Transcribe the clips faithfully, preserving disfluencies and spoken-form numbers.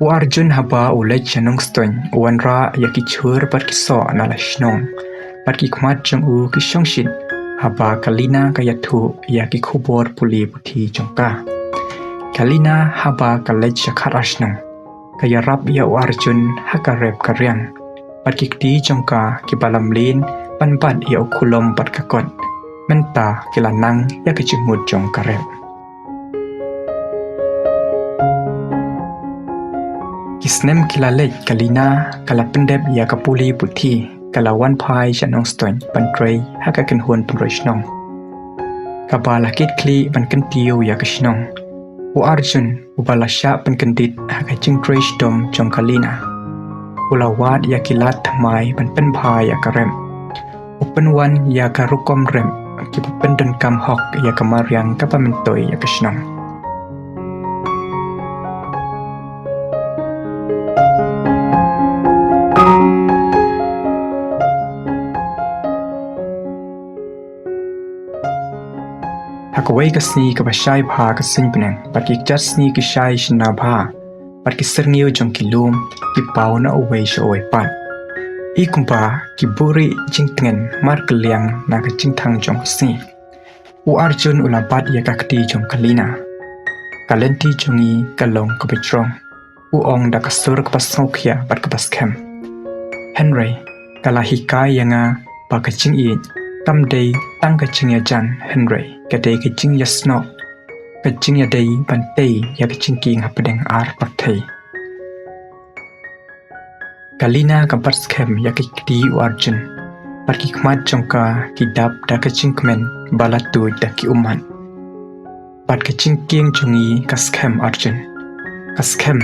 U Arjun haba u leit sha Nongstoiñ u wanrah ïa ki chur bad ki soh na la shnong. Bad ki khmat jong u ki shongshit haba ka Lina ka ïathuh ïa ki khubor pule puthi jong ka. Ka Lina haba ka leit sha Khadarshnong ka ïarap ïa u Arjun ha ka rep ka riang. Bad ki kti jong ka kiba lamlien ban bat ïa u khulom bad ka kot. Mynta ki la nang ïa ka jingmut jong ka rep. Ki snem ki la leit, ka Lina ka la pyndep ïa ka pule puthi, ka la wan phai sha Nongstoiñ ban trei ha ka kynhun pynroi shnong. Kaba la kit khlieh ban kyntiew ïa ka shnong. U Arjun uba la shah pynkyndit ha ka jingtrei shitom jong ka Lina. U la wad ïa ki lad thymmai ban pynbha ïa ka rep. U pynwan ïa ka rukom rep kiba pyndonkam hok ïa ka mariang kaba myntoi ïa ka shnong. Ha kawei ka sngi kaba shai bha ka suiñ bneng, bad ki kjat sngi ki shai shynna bha, bad ki syrngiew jong ki lum ki paw na uwei sha uwei pat. Hi kumba ki buhrieh jingtngen markylliang na ka jingthang jong ka sngi. U Arjun u la bat ïa ka kti jong ka Lina. Ka lynti jong ngi ka long kaba jrong, u ong da ka sur kaba sngewkhia bad kaba skhem. Hynrei ka la hikai ïa nga ba ka jingïeit kam dei tang ka jingïajan, hynrei ka dei ka jingïasnoh, ka jingïadei ban tei ïa ka jingkieng hapdeng ar pyrthei. Ka Lina ka bat skhem ïa ki kti u Arjun, bad ki khmat jong ka ki dap da ka jingkmen ba la tuid da ki ummat. Bad ka jingkieng jong ngi ka skhem Arjun. Ka skhem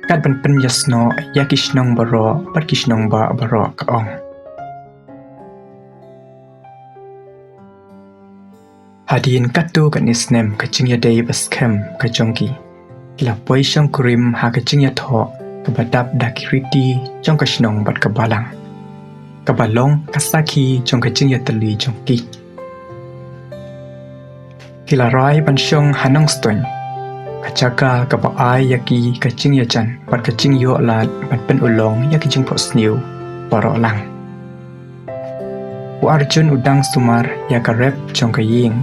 kat ban pynïasnoh ïa ki shnong baroh bad ki shnong ba baroh, ka ong. Hadien katto katne snem ka jingïadei ba skhem ka jong ki ki la poi shongkurim ha ka jingïathoh kaba dap da ki riti jong ka shnong bad ka balang, kaba long ka sakhi jong ka jingïatylli jong ki. Ki la rai ban shong ha Nongstoiñ, ka jaka kaba ai ïa ki ka jingïajan bad ka jingïoh lad ban pynurlong ïa ka jingphohsniew baroh lang. U Arjun u dang sumar ïa ka rep jong ka ïing,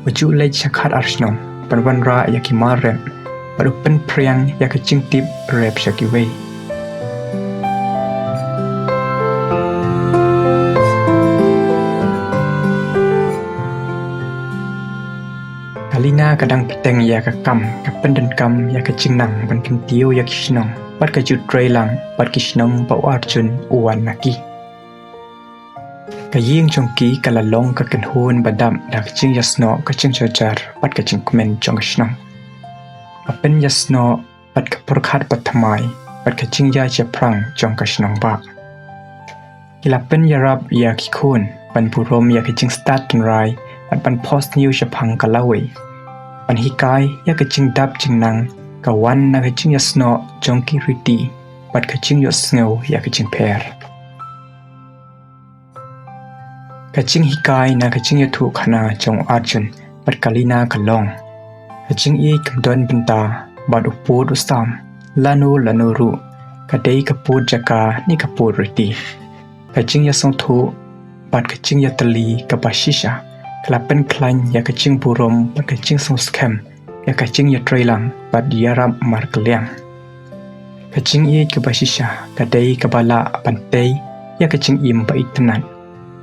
u ju leit sha Khadarshnong ban wanrah ïa ki mar rep bad u pynphriang ïa ka jingtip rep sha kiwei. Ka Lina ka dang bteng ïa ka kam ka pyndonkam ïa ka jingnang ban kyntiew ïa ki shnong bad ka ju trei lang bad ki shnong ba u Arjun u wan na ki. Ka ïing jong ki ka la long ka kynhun ba dap da ka jingïasnoh, ka jingjarjar bad ka jingkmen jong ka shnong. Ka pynïasnoh bad ka pyrkhat ba thymmai bad ka jingïaid shaphrang jong ka shnong ba. Ki la pynïarap ïa ki khun ban burom ïa ka jingstad tynrai bad ban phohsniew shaphang ka lawei. Ban hikai ïa ka jingdap jingnang ka wan na ka jingïasnoh jong ki riti bad ka jingïohsngew ïa ka jingpher. Ka jinghikai na ka jingïathuhkhana jong u Arjun bad ka Lina ka long: ka jingïeit kam don bynta bad u pud u sam, lano lano ruh, ka dei ka pud jaka ne ka pud riti. Ka jingïasngewthuh bad ka jingïatylli kaba shisha ka la pynkhlaiñ ïa ka jingburom bad ka jingsngewskhem ïa ka jingïatreilang bad ïarap markylliang. Ka jingïeit kaba shisha ka dei kaba lah ban tei ïa ka jingim ba itynnad,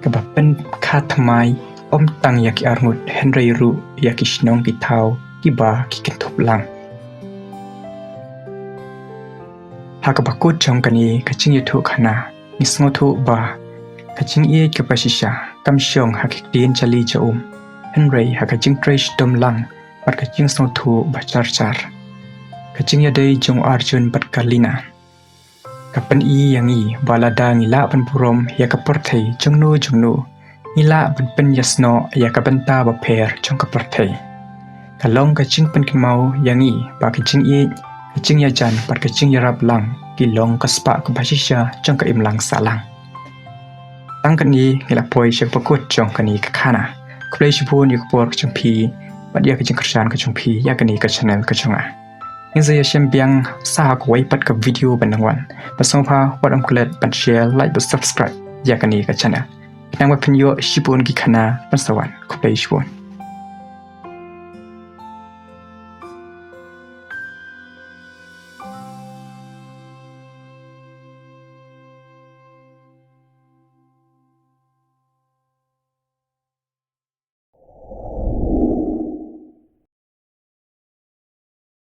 kaba pynkha thymmai ym tang ïa ki arngut hynrei ruh ïa ki shnong ki thaw kiba ki kynthup lang. Ha kaba kut jong kane ka jingïathuhkhana, ngi sngewthuh ba ka jingïeit kaba shisha kam shong ha ki ktien jali ja um, hynrei ha ka jingtrei shitom lang bad ka jingsngewthuh ba jar jar. Ka jingïadei jong u Arjun bad ka Lina ka pyni ïa ngi ba lada ngi lah ban burom ïa ka pyrthei jongno jongno, ngi lah ban pynïasnoh ïa ka bynta bapher jong ka pyrthei. Ka long ka jingpynkynmaw ïa ngi ba ka jingïeit, ka jingïajan bad ka jingïarap lang ki long ka spah kaba shisha jong ka imlang sahlang. Tang katne ngi la poi sha kaba kut jong kane ka khana. Khublei shibun ïa ka por jong phi. bad ïa ka jingkyrshan ka jong phi ïa kane ka channel ka jong nga. Ngin sa ïashem biang sa ha kawei pat ka video ban dang wan. Bad sngewbha wat ym klet ban share, like bad subscribe ïa kane ka channel. Khnang ba phin ïoh shibun ki khana ban sa wan. Khublei shibun.